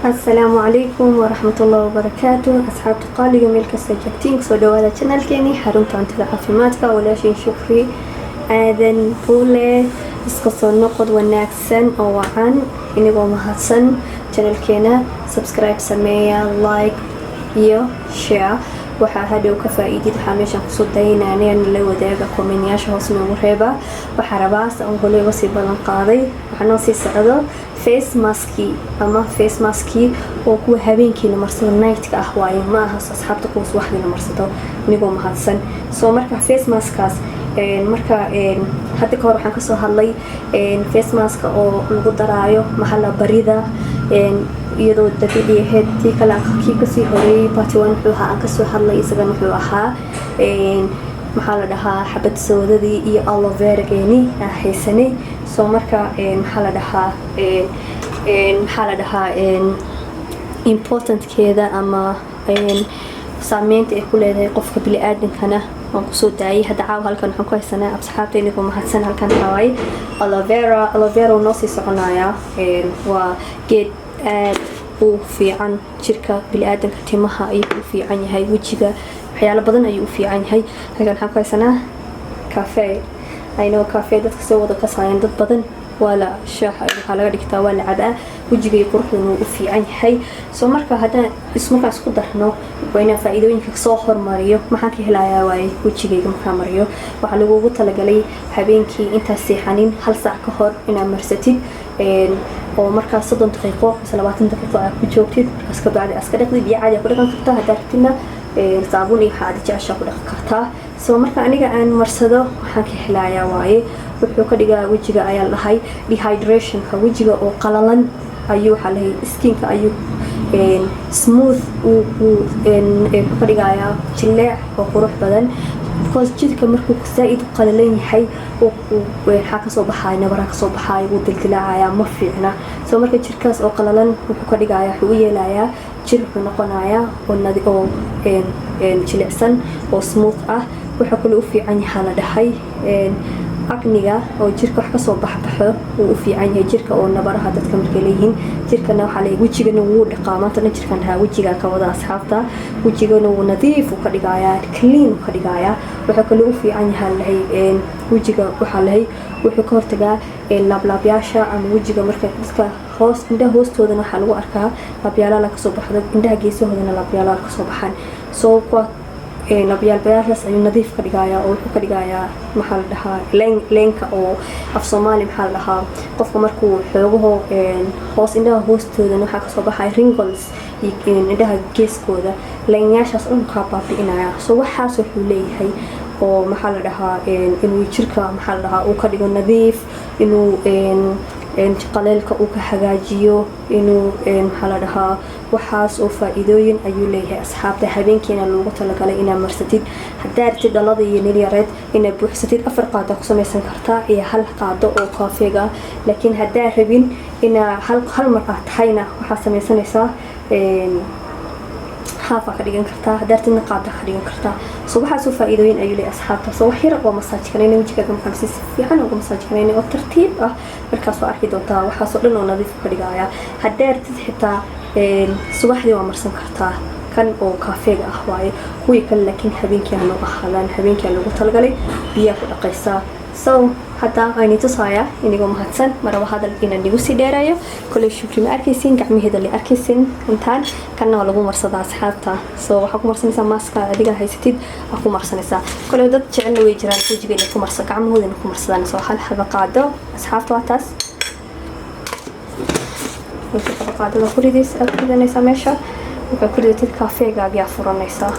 Asalaamu calaykum waraxmatullahi wabarakaatu. Asxaabta qaaliga, meel kasta joogtiin, kusoo dhawaada channelkeeni Xarunta Cuntada Caafimaadka. Walaashin Shukri Aadan Buule. Iska soo noqod wanaagsan oo wacan. Inigoo mahadsan, channelkeena subscribe sameeya, like iyo share. Waxaa hadhow ka faa-iidid waxaa meeshaan kusoo daynaneen la wadaaga, commentyaasha hoos noogu reeba. Waxaa rabaa aan hole uga sii balan qaaday, waxaa noo sii socdo face maski ama face maski oo kuwa habeenkii la marsado, nightka ah waaye, ma aha asxaabta kuwa subaxdii la marsado. Inigoo mahadsan. Soo marka face maskaas, marka hadda kahor waxaan kasoo hadlay face maska oo lagu daraayo maxalla barida iyadoo dabiici ahayd. Tii kale, kii kasii horeeyey, part one wuxuu ahaa aan kasoo hadlay, isagana wuxuu ahaa, maxaa la dhahaa, xabad soodadii iyo aloe verageeni aan haysanay. Soo marka maxaa la dhahaa importantkeeda ama saameynta ay ku leedahay qofka bili-aadankana waan kusoo daayay. Hadda caawa halkan waxaan ku haysanaa, asxaabta, inigoo mahadsan, halkan waxaa waaye aloe vera. Aloe vera wuu noo sii soconayaa. Waa geed aad u fiican jirka bili-aadanka, timaha ayuu u fiican yahay, wejiga, waxyaalo badan ayuu u fiican yahay. Halkan waxaan ku haysanaa cafe. I know cafe dadka soo wada kasayaan, dad badan waa la shaax waxaa laga dhigtaa, waa la cabaa, wejiga iyo quruxdana wuu u fiican yahay. Soo marka haddaan ismarkaan isku darno, waa inaan faa-iidooyinka soo hormariyo. Maxaan ka helayaa waaye wejigayga markaa mariyo? Waxaa lagugu talagalay habeenkii intaad seexanin hal saac ka hor inaad marsatid, oo markaas 30 daqiiqo mise 20 daqiiqo aad ku joogtid. Markaas ka bacdi aad iska dhaqdid. Biyo caadi aad ku dhaqan kartaa, haddaa rabtidna saabuun iyo waxaa aad jeceshaa ku dhaqan kartaa. Soo marka aniga aan marsado, waxaan ka helayaa waaye, wuxuu ka dhigaa wejiga ayaa la dhahay dehydrationka, wejiga oo qalalan ayuu, waxaa lahay, skinka ayuu smooth wuxuu ka dhigayaa, jileec oo qurux badan, because jidhka markuu zaa-id u qalalan yahay, waxaa kasoo baxaaya nabaraa kasoo baxaaya, wuu dildilaacayaa, ma fiicna. Soo marka jirkaas oo qalalan wuxuu ka dhigayaa, wuxuu u yeelayaa jir wuxuu noqonayaa oo jilicsan oo smooth ah. Wuxuu kale u fiican yahaa la dhahay acnega oo jirka wax kasoo baxbaxo wuu u fiican yahay, jirka oo nabaraha dadka markay leeyihiin. Jirkana waxaa leeyahay wejigana wuu dhaqaa. Maanta dhan jirkan dhahaa, wejigaa ka wada, asxaabta. Wejigana wuu nadiif uu ka dhigayaa, clean uu ka dhigayaa. Wuxuu kale u fiican yahaa lahay wejiga, waxaa lahay wuxuu ka hortagaa laablaabyaasha ama wejiga marka dadka hoos indhaha hoostoodana waxaa lagu arkaa laabyaalaha kasoo baxdo, indhaha geesahoodana laabyaalaha kasoo baxaan. Soo kuwa labyaalbayaashaas ayuu nadiif ka dhigayaa oo wuxuu ka dhigayaa, maxaa la dhahaa, leenka oo af Soomaali maxaa la dhahaa, qofka markuu xoogaho hoos indhaha hoostoodana waxaa kasoo baxaya wrinkles iyo indhaha geeskooda leenyaashaas dhan kaa baabi'inaya. So waxaas wuxuu leeyahay oo, maxaa la dhahaa, inuu jirka, maxaa la dhahaa, uu ka dhigo nadiif, inuu qaleelka uu ka hagaajiyo, inuu, maxaa la dhahaa, waxaas oo faa-iidooyin ayuu leeyahay. Asxaabta, habeenkiina loogu talagalay inaad marsatid. Haddaa rabtid dhalada iyo nilyareed inaad buuxsatid, afar qaado ku samaysan kartaa iyo hal qaado oo coffeega. Laakiin haddaa rabin inaa hal mar aad tahayna, waxaa samaysanaysaa half aa ka dhigan kartaa, haddaa rabtidna qaada ka dhigan kartaa. So waxaasoo faa-iidooyin ayuu leeyahay, asxaabta. So wax yar oo massage karayna wejigaaga markaa si fiican uga massage karayna oo tartiib ah, markaas waa arki doontaa waxaasoo dhan oo nadiif ka dhigaya. Haddaa rabtid xitaa subaxdii waa marsan kartaa kan oo coffeega ah waaye. Kuwii kale laakiin habeenkii hanoo ahaadaan, habeenkii loogu talagalay, biyaa ku dhaqaysaa. So hadda ayni tusaaya. Inigoo mahadsan, maraba hadal inaan igu sii dheerayo. Koley Shukri ma arkaysin, gacmaheeda la arkaysin. Intaan kanna waa lagu marsadaa, asxaabta. So waxaa ku marsanaysaa maska adiga haysatid, waa ku marsanaysaa. Koley dad jecelna way jiraan wejiga inay ku marsa, gacmahooda inay ku marsadaan. So hal xaba qaado, asxaabta, waa taas. Xaba qaadada ku ridays, aad ku ridanaysaa meesha. Markaa ku ridatid, coffeegaagiyaa furanaysaa.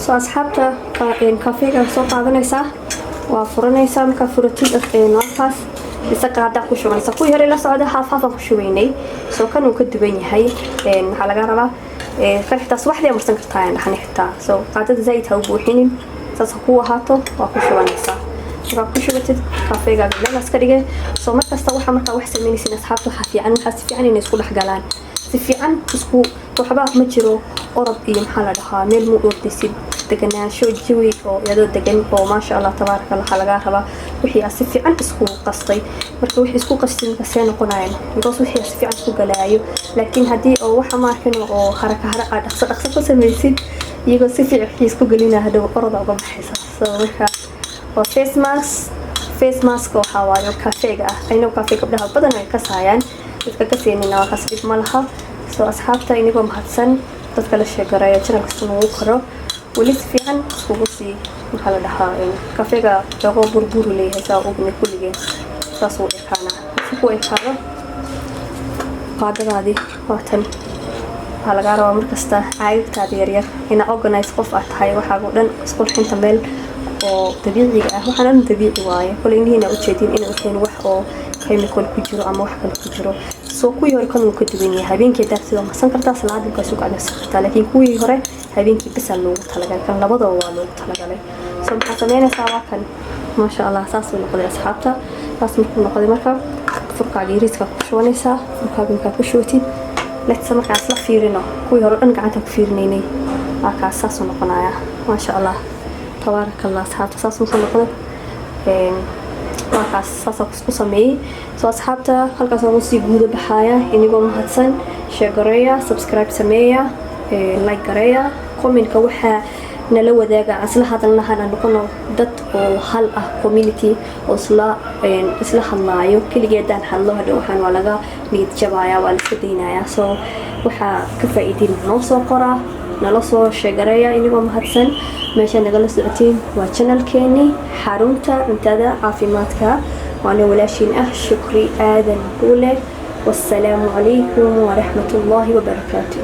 So asxaabta, coffeega soo qaadanaysaa, waa furanaysaa. Markaa furatid, halkaas ise qaadaa ku shubanaysaa. Kuwii hore la socda half half aan ku shubaynay, soo kan uu ka duwan yahay. Waxaa laga rabaa kan xitaa subaxdii marsan kartaa ayaan dhaxnay xitaa. So qaadada zaaid ha u buuxinin, saas ha kuu ahaato. Waa ku shubanaysaa. Markaa ku shubatid, coffeegaaga meelaas ka dhigay. So markasta waxaa markaa wax sameynaysin, asxaabta, waxaa fiican, waxaa si fiican inay isku dhex galaan, si fiican isku waxba ma jiro orod iyo, maxaa la dhahaa, meel mu ordaysid. Deganaansho, jawi oo iyadoo degan oo maasha Allah tabaaraka Allah, waxaa lagaa rabaa wixii aad si fiican isku qastay. Marka wixii isku qastay marka see noqonayaan, because wixii aad si fiican isku galaayo. Laakiin haddii oo waxa maarkin oo haraka hara aad dhaqso dhaqso ku samaysid, iyagoo si fiican wixii isku gelinaya, hadhow oroda uga baxaysa. So marka waa face mask. Face mask waxaa waayo kafeega ah. I know cafe gabdhaha badan ay kasaayaan, dadka kaseenina waa kaas, dhib ma laha. So asxaabta, inigoo mahadsan, dadka la sheegareeya channelka si nagu karo weli si fiican iskugu sii. Maxaa la dhahaa, kafeega xoogo burburu leeyahay, saa ogna kulligeen. Saas uu ekaanaa. Si ku ekaado qaadadaadii waatan. Waxaa lagaa rabaa markasta caagagtaada yaryar ina organize qof aad tahay, waxaago dhan isqurxinta meel oo dabiiciga ah. Waxaan dhan dabiici waaye. Kole indhihiina ujeedin inuu ahayn wax oo chemical ku jiro ama wax kale ku jiro. So kuwii hore kan wuu ka duwan yahay. Habeenkii hadaad sidoo marsan kartaa, salaada markaas u kacdaysan kartaa, laakiin kuwii hore habeenkii bisaa loogu talagalay. Kan labadaba waa loogu talagalay. So maxaa sameynaysaa? Waa kan, maasha Allah, saasuu noqday asxaabta. Saas markuu noqday, marka furkaaga yariiska ku shubanaysaa. Furkaaga markaa ku shubatid, let's markaan isla fiirino. Kuwii hore dhan gacanta ku fiirinaynay. Waa kaas, saasuu noqonayaa, maasha Allah tabaaraka Allah. Asxaabta, saas markuu noqdo, waa kaas, saasa ku sameeyey. So asxaabta, halkaas waan usii guuda baxaaya. Inigoo mahadsan, share gareeya, subscribe sameeya, like gareeya, commentka waxaa nala wadaaga, aan isla hadalnahan, aan noqono dad oo hal ah, community oo isla hadlaayo. Keligeedaan hadlo, hadhow waxaan waa laga niyad jabaya, waa la iska daynayaa. So waxaa ka faa'iidiin noo soo qoraa, nala soo share gareeya. Inigoo mahadsan, meesha nagala socotiin waa channelkeeni Xarunta Cuntada Caafimaadka. Waana walaashiin ah Shukri Aadan Buule. Wassalaamu calaykum waraxmat ullaahi wabarakaatu.